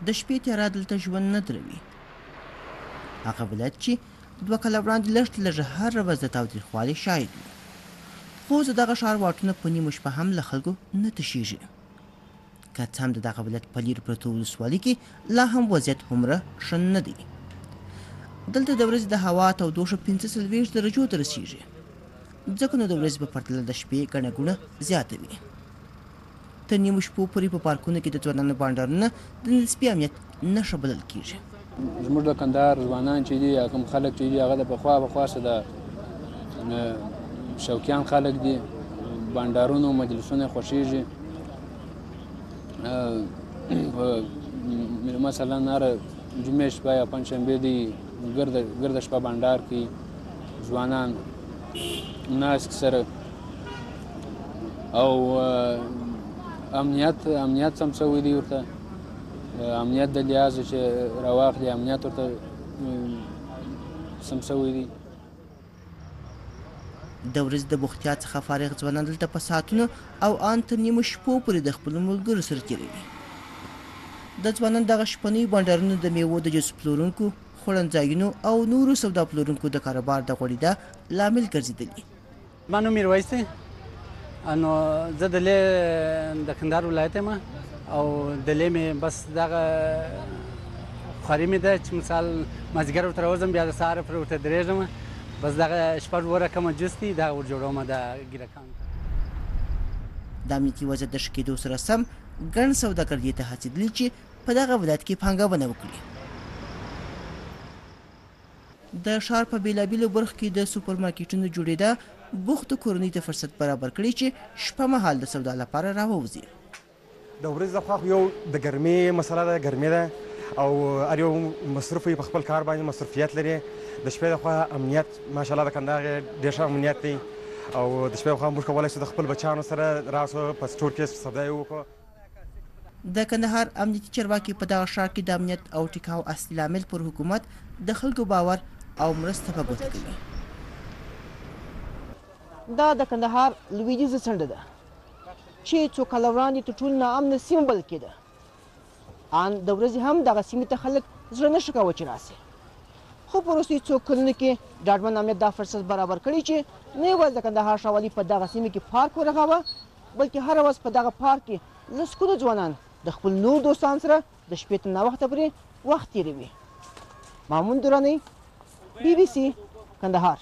د شپې تیاره دلته ژوند نه دروي. هغه ولایت چې 2 کاله وړاندې لږ تر لږه هره ورځ د تاوتریخوالي شاهد و، خو اوس د دغه ښار واټونه په نیمه شپه هم له خلکو نه تشیږي. که څه هم د دغه ولایت په لیرې پرتو ولسوالۍ کې لا هم وضعیت هومره ښه نه دی. دلته د ورځې د هوا تودوخه 45 درجو ته رسیږي، ځکه نو د ورځې په پرتله د شپې ګڼه ګوڼه زیاته وي. تر نیمو شپو پورې په پارکونو کې د ځوانانو بانډارونه د نسبي امنیت نښه بلل کیږي. زموږ د کندهار ځوانان چې دي یا کوم خلک چې دي، هغه د پخوا پخوا څخه د شوقیان خلک دي. بانډارونو مجلسونه خوښیږي. مثلا هره جمعې شپه یا پنجشنبه دی ګرده ګرده شپه بانډار کوي، ځوانان ناست سره. او امنیت سم سوی دی ورته. امنیت د لحاظه چې راواخلي، امنیت ورته سم سوی دی. د ورځې د بوختیا څخه فارغ ځوانان دلته په ساعتونو او ان تر نیمو شپو پورې د خپلو ملګرو سره تېروي. د ځوانانو دغه شپنیو بانډارونو د میوو د جوس پلورونکو، خوړنځایونو او نورو سودا پلورونکو د کاروبار د غوړېدا لامل ګرځېدلي. زما نوم میرویس دی. نو زه د لې د کندهار ولایت یم او د لې مې بس دغه خواري مې ده چې مثال مازدیګر ورته راوځم، بیا د سهاره پورې ورته درېږم. بس دغه شپږ اووه رقمه جوس دي، دا ور جوړوم د ګیرکانو ته. د امنیتي وضعیت د ښه کېدو سره سم ګڼ سوداګر دې ته هڅېدلي چې په دغه ولایت کې پانګونه وکړي. د ښار په بېلابېلو برخو کې د سوپرمارکېټونو جوړېدا بوختو کورنیو ته فرصت برابر کړی چې شپه مهال د سودا لپاره راووځي. د ورځې لخوا خو یو د ګرمۍ مسله ده، ګرمي ده او هر یو مصروف وي، په خپل کار باندې مصروفیت لري. د شپې لخوا امنیت ماشاءالله د کندهار ډېر ښه امنیت دی او د شپې لخوا موږ کولی شو د خپل بچیانو سره راشو، په سټور کې سودا یې وکړو. د کندهار امنیتي چارواکي په دغه ښار کې د امنیت او ټیکاو اصلي لامل پر حکومت د خلکو باور او مرسته په ګوته کوي. دا د کندهار لویدیځه څنډه ده چې څو کاله وړاندې تر ټولو ناامنه سیمه بلل کېده. ان د ورځې هم دغه سیمې ته خلک زړه نه ښه کاوه چې راسي. خو په وروستیو څو کلونو کې ډاډمن امنیت دا فرصت برابر کړی چې نه یوازې د کندهار ښاروالۍ په دغه سیمه کې پارک ورغاوه، بلکې هره ورځ په دغه پارک کې لسګونه ځوانان د خپل نور دوستان سره د شپې تر ناوخته پورې وخت تېروي. مامون درانی، بي بي سي، کندهار.